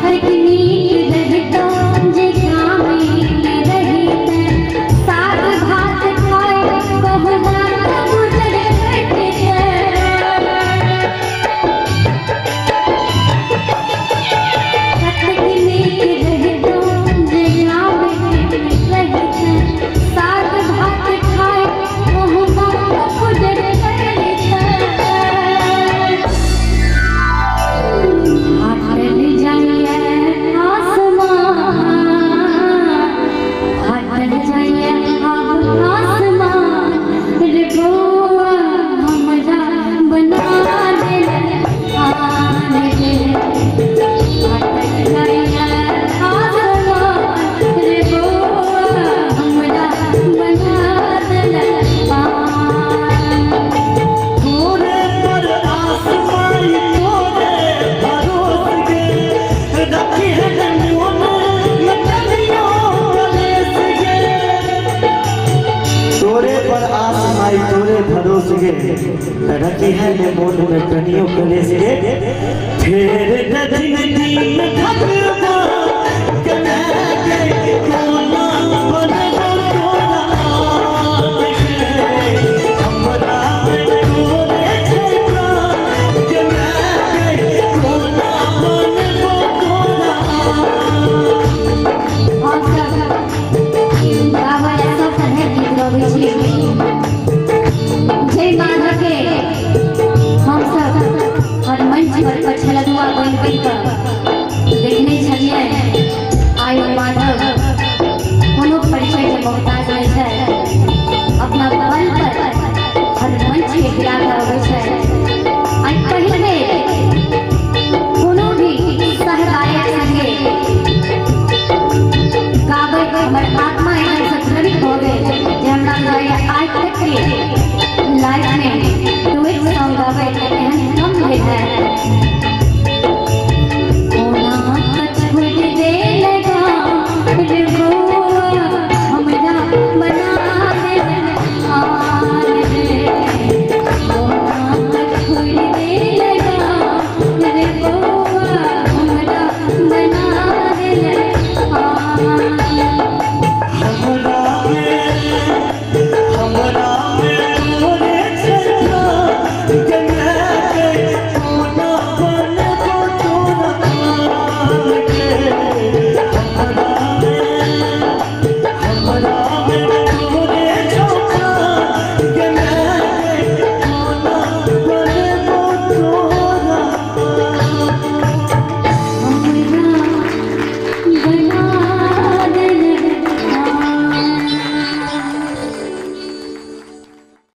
हर नीक रहितौ जे गामे रहितै, साग भात खाय कहुना गुजर कटितै। कतेक नीक रहितौ जे गामे रहितै, साग भात खाय कहुना गुजर कटितै। फाटल जाइए आसमान, फाटल जाइए आब आसमान रे बौआ, हमरा बना देलक आन रे। फाटल जाइए आसमान रे बौआ, हमरा बना देलक आन। तोरे पर आस माई तोरे भरोस गे, रखी है मोन में कनियो कलेस गे। तोरे पर आस माई तोरे भरोस गे, रखी है ने मोन में कनियो कलेस गे। फेर दिन दिन भगवान कने के कोना बनबो तोरा आन गे। हमरा में तोरे छै प्राण के माय गे, कोना बनबो तोरा आन। हमसब गाबै सब तरहक गीत गबै छी। जय माधव के हमसब हर मंच पर पछलगुआ बनि बनि कऽ देखने छलियै। आइ ओ माधव कोनो परिचयके मोहताज नहि छै। अपना बल पर हर मंच के हिला कऽ अबै छै। आइ पहिल बेर कोनो भी सहगायक संगे गाबैत हमर आत्मा एहन से द्रवित भऽ गेल जे हमरा लागैए आइ तक के लाइफ में डुएट सॉन्ग गाबैत एहन कम भेल है।